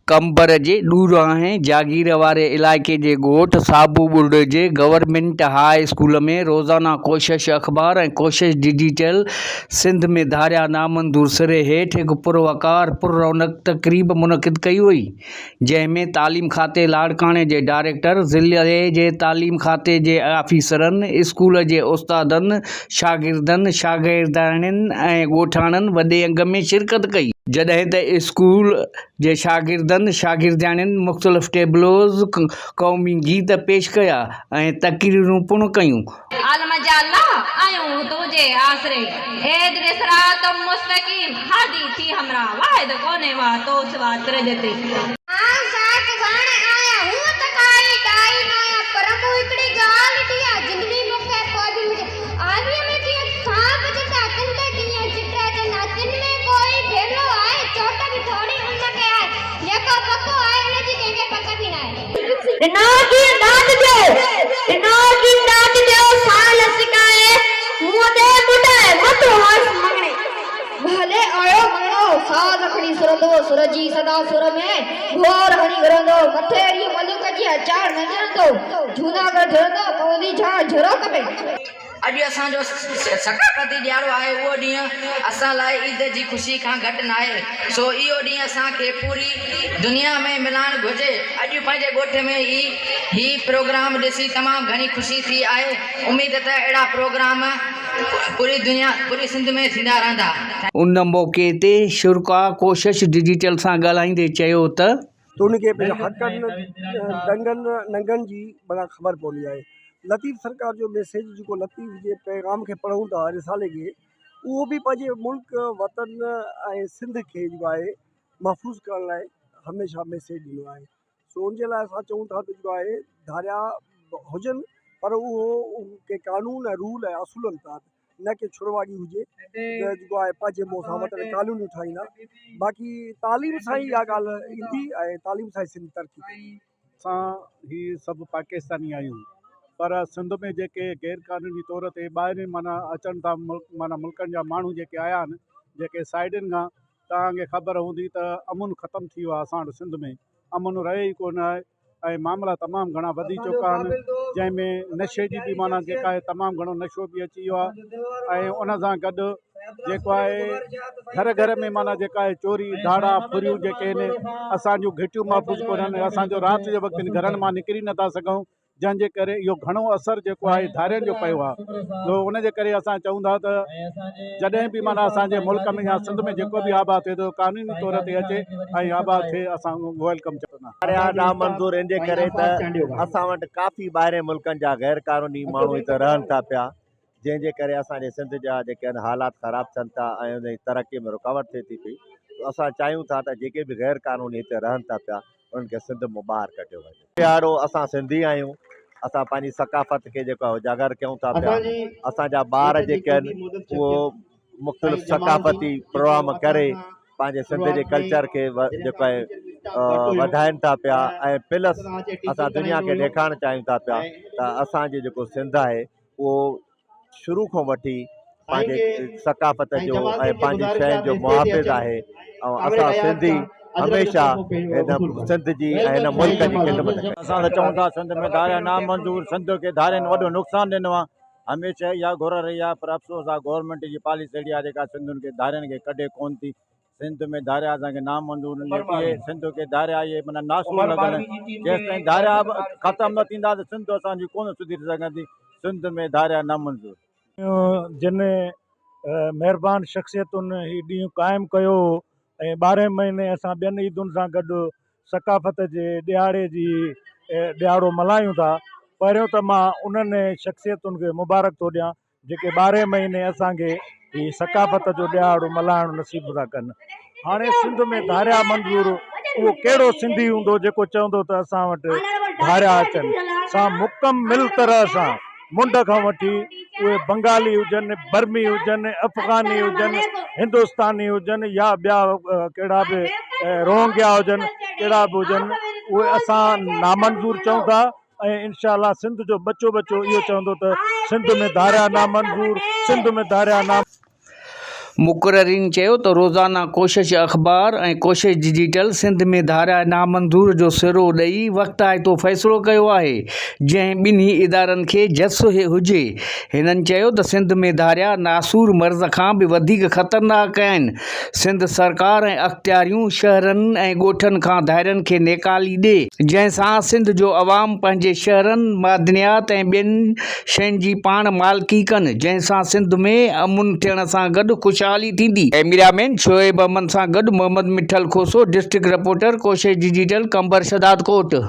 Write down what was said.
قمبر جي ڏورانهين جاگير واري علائقي جي ڳوٺ صابو ٻرڙي جي گورنمينٽ هاء اسڪول ۾ روزانه ڪوشش اخبار ۽ ڪوشش ڊجيٽل سنڌ ۾ ڌاريا نامنظور سري هيٺ هڪ پروقار پررونق تقريب منعقد ڪئي وئي جنهن ۾ تعليم کاتي لاڙڪاڻي جي ڊائريڪٽر، ضلعي جي تعليم کاتي جي آفيسرن، اسڪول جي استادن، شاگردن، شاگردياڻين ۽ ڳوٺاڻن وڏي انگ ۾ شرڪت ڪئي. جڏهن ته اسڪول جي شاگردن شاگردياڻين مختلف ٽيبلوز، قومي گيت پيش ڪيا ۽ تقريرون پڻ ڪيون. عالم جا الله آهيون تنهنجي آسري اهدنا صراط مستقيم هادي ٿي همراهه واحد ڪونهي واه تو سوا ترج تي. آئون ساعت ساڻ آهيان، هونء ته ڪائي ڏاهي ناهيان، پر مون هڪڙي ڳالهه ڏٺي آهي، جندڙي مون کي پوء به منهنجي آويء ۾ جيئن خواب چٽا، تن تي ڪيئن چٽ اچن ها، تن ۾ ڪوئي ڀيلو آهي، چوٽ به ٿوري ان کي آهي، جيڪو پڪو آهي، ان جي ڪنهن کي پڪ به ناهي. ڏنو ڪين ڏات ڏيو، ڏنو ڪين ڏات ڏيو، سال سڪائي، منهن تي ٻڏائي، مٿو هئس مڱڻي. ڀلي آيو مڱڻو، ساز کڻي سرندو، سر جي سدا سر ۾، گهور هڻي گهرندو، مٿي ريء ملوڪ جي اچار نه جهرندو، جهوناڳڙهه جهرندو، پوندي جھان جهروڪ ۾. اڄ اسان جو ثقافتي ڏهاڙو آهي، اهو ڏينهن اسان لاء عيد جي خوشي کان گهٽ ناهي، سو اهو ڏينهن اسان کي پوري دنيا ۾ ملهائڻ گهرجي. اڄ پنهنجي ڳوٺ ۾ ئي هي پروگرام ڏسي تمام گهڻي خوشي ٿي آهي، اميد ته اهڙا پروگرام پوري دنيا پوري سنڌ ۾ ٿيندا رهندا. ان موقعي تي شرڪاء ڪوشش ڊجيٽل سان ڳالهائيندي چيو ته. ته ان کي پنهنجي حقن ڏنگن ننگن جي معنيٰ خبر پوندي آهي لطيف سرڪار جو ميسيج جيڪو لطيف جي پيغام کي پڙهون ٿا رسالي کي اهو به پنهنجي ملڪ وطن ۽ سنڌ کي جيڪو آهي محفوظ ڪرڻ لاء هميشه ميسيج ڏنو آهي سو ان جي لاء اسان چئون ٿا ته جيڪو آهي ڌاريا هجن پر اهو ڪي قانون ۽ رول ۽ اصولن تحت نه ڪي ڇڙواڳي هجي ته جيڪو آهي پنهنجي منهن سان وٽن ڪالونيون ٺاهيندا باقي تعليم سان ئي اها ڳالهه ايندي ۽ تعليم سان ئي سنڌ ترقي ڪندي. اسان هي سڀ پاڪستاني آهيون پر سنڌ ۾ جيڪي غير قانوني طور تي ٻاهرين معنيٰ اچن ٿا ملڪ معنيٰ ملڪن جا ماڻهو جيڪي آيا آهن جيڪي سائيڊن کان توهان کي خبر هوندي ته امن ختم ٿي ويو آهي اسان وٽ سنڌ ۾ امن رهيو ئي ڪونه آهي ۽ معاملا تمام گهڻا وڌي چڪا آهن جنهن ۾ نشي جي به معنيٰ جيڪا آهي تمام گهڻو نشو به اچي ويو آهي ۽ ان سان گڏ جيڪو آهي گهر گهر ۾ معنيٰ جيڪا آهي چوري ڌاڙا ڦريون جيڪي آهن اسانجون گهٽيون محفوظ ڪونهن اسانجو رات جو وقت گهرن مان نڪري نٿا سگهون جنهن جي ڪري اهو گهڻو اثر جيڪو آهي ڌارين جو پيو آهي جو ان جي ڪري اسان چئون ٿا ته جڏهن به معنيٰ اسان جي ملڪ ۾ يا سنڌ ۾ جيڪو به آباد ٿئي ٿو قانوني طور تي اچي ۽ آباد ٿئي اسان welcome چوندا. ڌاريا نامنظور ان جي ڪري ته اسان وٽ ڪافي ٻاهرين ملڪن جا غير قانوني ماڻهو هتي رهن ٿا پيا جنهن جي ڪري اسان جي سنڌ جا جيڪي آهن حالات خراب ٿين ٿا ۽ ان جي ترقي ۾ رڪاوٽ ٿئي ٿي پئي ته اسان چاهيون ٿا ته جيڪي به غير قانوني هتي رهن ٿا پيا انهن کي سنڌ مان ٻاهر ڪڍيو وڃي. ڏهاڙو اسان سنڌي آهيون اسان پنهنجي ثقافت کي جيڪو آهي اجاگر ڪيون ٿا پيا اسان جا ٻار جيڪي آهن اهو مختلف ثقافتي پروگرام ڪري پنهنجي سنڌ جي ڪلچر کي جيڪو آهي وڌائين ٿا پيا ۽ پلس اسان دنيا کي ڏيکارڻ چاهيون ٿا پيا ته اسان جي جيڪو سنڌ آهي اهو شروع کان وٺي پنهنجي ثقافت جو ۽ پنهنجي شين جو محافظ آهي ۽ اسان سنڌي هميشه هن سنڌ جي ۽ هن ملڪ جي خدمت ڪندا. اسان ته چئون ٿا سنڌ ۾ ڌاريا نامنظور سنڌ کي ڌارين وڏو نقصان ڏنو آهي هميشه اها گهر رهي آهي پر افسوس آهي گورنمينٽ جي پاليسي اهڙي آهي جيڪا سنڌين کي ڌارين کي ڪڍي ڪونه ٿي سنڌ ۾ ڌاريا اسان کي نامنظور آهن اهي سنڌ کي ڌاريا اهي معنيٰ ناسور لڳل آهن جيستائين ڌاريا ختم نه ٿيندا ته سنڌ اسان جي ڪونه سڌري سگهندي سنڌ ۾ ڌاريا نامنظور. جن مهربان شخصيتن هي ڏينهن قائم ڪيو هو ۽ ٻارهين مهيني اسان ٻين عيدن سان گڏ ثقافت جي ڏهاڙي جي ڏهاڙو ملهايون ٿا پهريون ته مان انهن شخصيتن کي مبارڪ ٿو ڏيان جيڪي ٻارهين مهيني اسان کي هي ثقافت جو ڏهاڙو ملهائڻ نصيب ٿا ڪن هاڻي سنڌ ۾ ڌاريا منظور اهو ڪهڙو سنڌي هوندو جيڪو چوندو ته اسان وٽ ڌاريا اچن سان مڪمل طرح سان منڍ کان وٺي اهي بنگالي هجن، برمي هجن، افغاني هجن، هندستاني هجن يا ٻيا ڪهڙا به روهنگيا هجن، ڪهڙا به هجن اهي اسان نامنظور چئون ٿا ۽ انشاء الله سنڌ جو ٻچو ٻچو اهو چوندو ته سنڌ ۾ ڌاريا نامنظور، سنڌ ۾ ڌاريا نامنظور. مقررين چيو ته روزانه ڪوشش اخبار ۽ ڪوشش ڊجيٽل سنڌ ۾ ڌاريا نامنظور جو سرو ڏئي وقتائتو فيصلو ڪيو آهي جنهن ٻنهي ادارن کي جس هجي. هنن چيو ته سنڌ ۾ ڌاريا ناسور مرض کان به وڌيڪ خطرناڪ آهن، سنڌ سرڪار ۽ اختياريون شهرن ۽ ڳوٺن کان ڌارين کي نيڪالي ڏي، جنهن سان سنڌ جو عوام پنهنجي شهرن، معدنيات ۽ ٻين شين جي پاڻ مالڪي ڪن، جنهن سان سنڌ ۾ امن ٿيڻ سان گڏ خوشحالي ٿيندي. ڪئميرا مين شعيب احمد سان گڏ Muhammad Mithal Khoso, district reporter, Koshish digital, Qambar Shahdadkot.